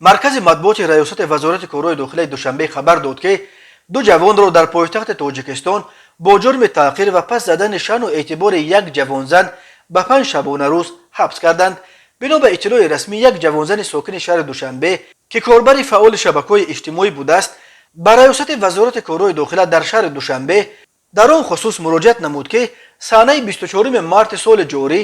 Маркази матбуоти Раёсати Вазорати корҳои дохилаи Душанбе хабар дод, ки ду ҷавонро дар пойтахти Тоҷикистон бо ҷурми таҳқир ва паст задани шаъну эътибори як ҷавонзан ба 5 шабонарӯз ҳабс карданд. Бино ба иттилои расмӣ, як ҷавонзани сокини шаҳри Душанбе, ки корбари фаъоли шабакаҳои иҷтимоӣ будааст, ба Раёсати Вазорати корҳои дохила дар шаҳри Душанбе дар он хусус муроҷиат намуд, ки санаи 24 марти соли ҷорӣ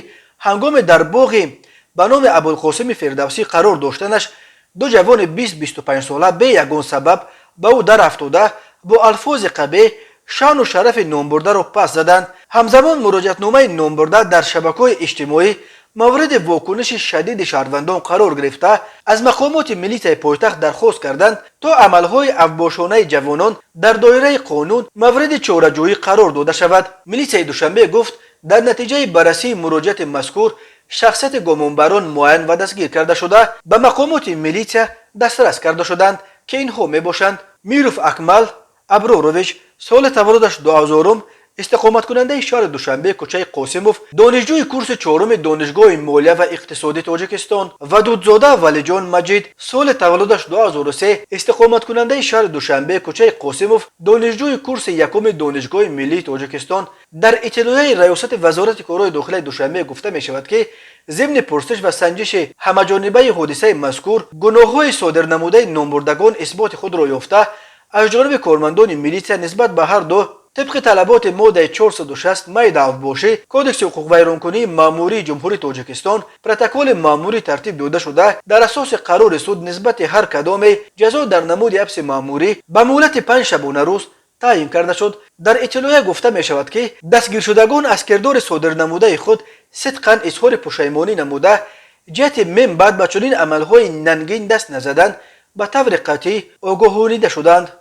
ҳангоме дар боғи ба номи Абулқосими Фирдавсӣ қарор доштанаш ду ҷавони 20-25 сола бе ягон сабаб ба ӯ дарафтода, бо алфози қабеҳ шаъну шарафи номбурдаро паст заданд. Ҳамзамон муроҷиатномаи номбурда дар шабакаҳои иҷтимоӣ мавриди вокуниши шадиди шаҳрвандон қарор гирифта, аз мақомоти милитсияи пойтахт дархост карданд, то амалҳои авбошонаи ҷавонон дар доираи қонун мавриди чораҷӯӣ қарор дода шавад. Милитсияи Душанбе гуфт, дар натиҷаи баррасии муроҷиати мазкур шахсияти гумонбарон муайян ва дастгир карда шуда, ба мақомоти милитсия дастрас карда шуданд, ки инҳо мебошанд: Миров Акмал Аброрович, соли таваллудаш 2000-ум, истиқоматкунандаи шаҳри Душанбе, кӯчаи Қосимов, донишҷӯи курси чоруми Донишгоҳи молия ва иқтисоди Тоҷикистон, Вадудзода Валиҷон Маҷид, соли таваллудаш 2003, истиқоматкунандаи шаҳри Душанбе, кӯчаи Қосимов, донишҷӯи курси якуми Донишгоҳи миллии Тоҷикистон. Дар иттилоияи Раёсати Вазорати корҳои дохилаи Душанбе гуфта мешавад, ки зимни пурсиш ва санҷиши ҳамаҷонибаи ҳодисаи мазкур гуноҳҳои содирнамудаи номбурдагон исботи худро ёфта, аз ҷониби кормандони милитсия нисбат ба ҳар ду тибқи талаботи моддаи 460 майда авбошӣ Кодекси ҳуқуқвайронкунии маъмурии Ҷумҳурии Тоҷикистон протоколи маъмурӣ тартиб дода шуда, дар асоси қарори суд нисбати ҳар кадоме ҷазо дар намуди ҳабси маъмурӣ ба муҳлати 5 шабонарӯз таъин карда шуд. Дар иттилоя гуфта мешавад, ки дастгиршудагон аз кирдори содирнамудаи худ сидқан изҳори пушаймонӣ намуда, ҷиҳати мин баъд ба чунин амалҳои нангин даст назадан ба таври қатъӣ огоҳонида шуданд.